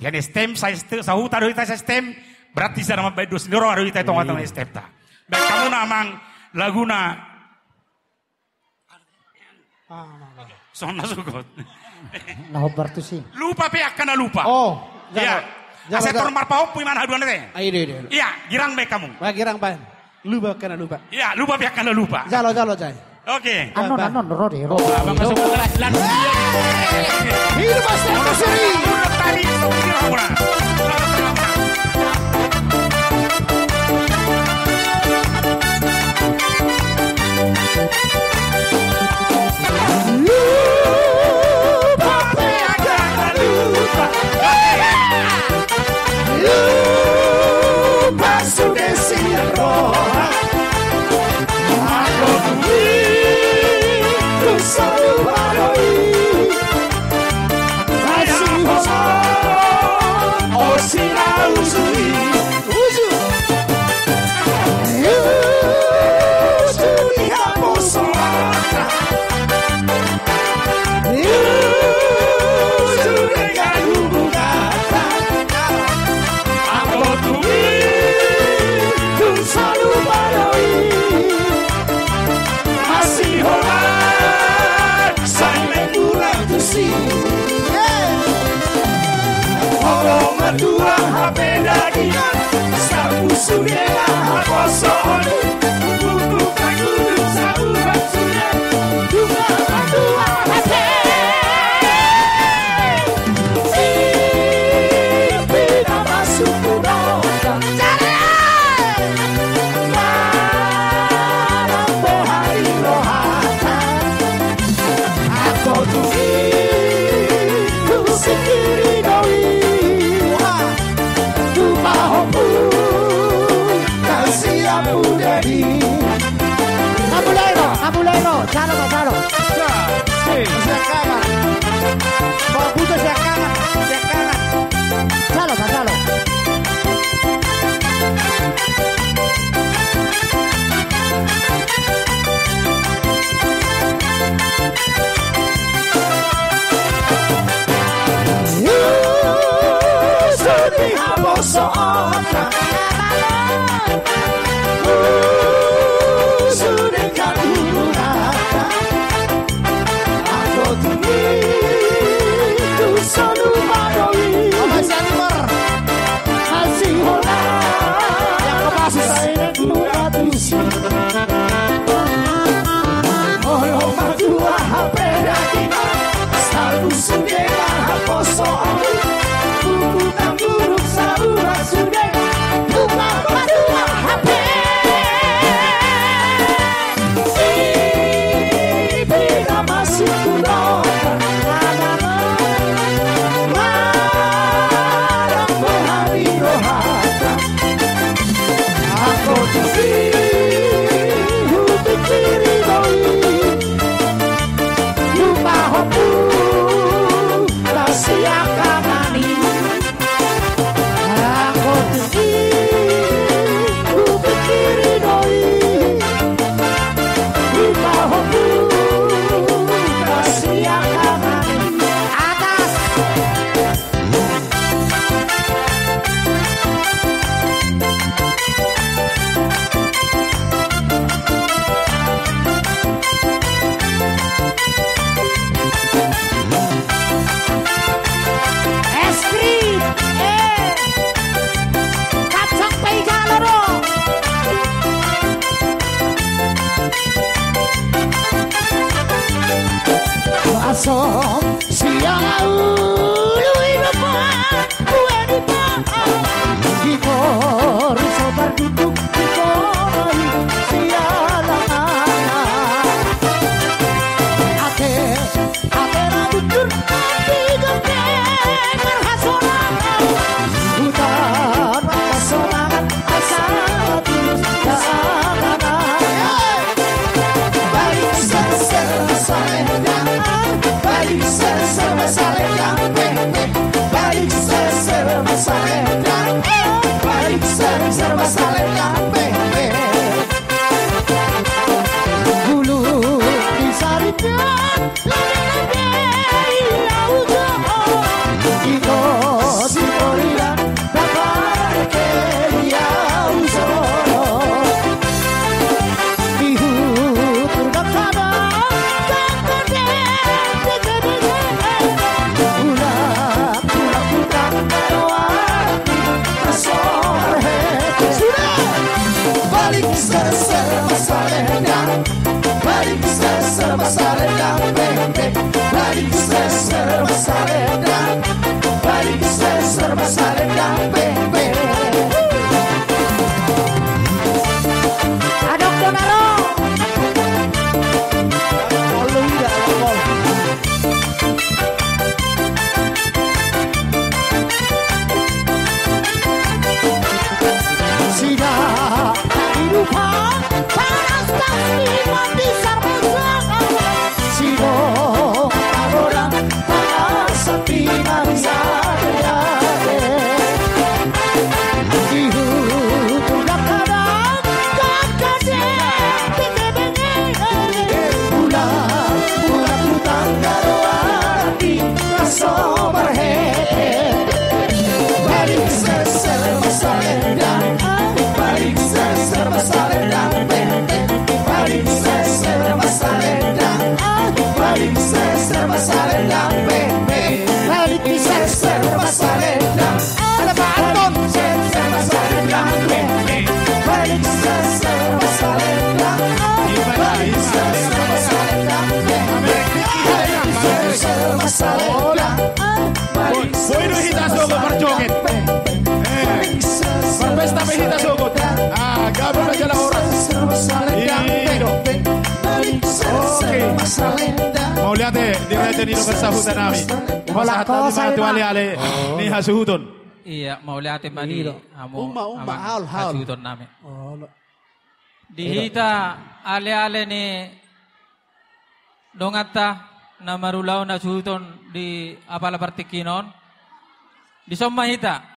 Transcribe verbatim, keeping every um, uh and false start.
Dia ni stem, sa stem, sahuta do hita sa stem, berarti sada mambaen dos ni roha do hita i tonga-tonga ni stemta. Baen hamu na amang laguna. Songon na sogot. Na hombar tusi. Lupa pe angka na lupa. Oh, jalo. Ia. Jalo, asa jalo. Tor marpahompu imana haduan te. Ah, iya, iya, iya. Ia, girang baen hamu. Baen, girang baen. Lupa angka na lupa. Ia, lupa pe angka na lupa. Jalo, jalo, jai. Oke. Anon, anon, ro de, ro. Abang masuk ke kelas lan. Hidup Master Kusuri. Lupa pe angka na lupa. Lupa sude sian roha. Anggo tu i, tu saluhut i. Asi holan, o sira uju i. Uju. Uju di haposoan. Uju di haposoan. Anggo tu i, tu saluhut i. Asi holan, sai mangula tusi. Olo matua hape dagingna, sapu sude na haposoon. Buku pangulu sapu sude, buku matua hape. Sipi na masuk tu roha. Marang boha ni rohata. Anggo tu i, tu singkiri do i. Tu pahompu, na siap mudadi. Hamulai ro, hamulai ro, jalo ma, jalo. Siap, siap. Siap kawan. Mau butuh siap kawan, siap kawan. Jalo ma, jalo. Uju di haposoon. Uju di haposoan. Anggo tu i, tu saluhut i. Asi holan. Sai mangula tusi. Olo matua hape dagingna, sapu sude na haposoon. Buku na buruk sapu sude, buku matua hape. Sipi na masuk tu roha. Marang boha ni rohata. Anggo tu i, tu singkiri do i. Tu pahompu, na siap mudadi. Anggo tu i, tu singkiri do i. Tu pahompu, na siap mudadi. Atas. Es krim, eh. Kacang pe jalo do. Asom siang ulu i dopa. Dua di paha, di kor so tarduduk di kor i sialangan. Ate, ate na bujur, tapi gembeng marhasonangan. Huta marhasonangan, asa tulus sialangan. Balik serser masalendang, balik serser masalendang, balik serser masalendang, balik serser masalendang, bulu di saripia, lagi lagi ya udah, ito si Jadi, dongan sahuta nami. Holan pasahat hami ma tu aleale ni hasuhuton. Iya, mauliate ma di hamu. Umma, umma, haol, haol. Hasuhuton nami. Di hita aleale ni donganta na marulaon hasuhuton di apala partingkian on. Dison ma hita.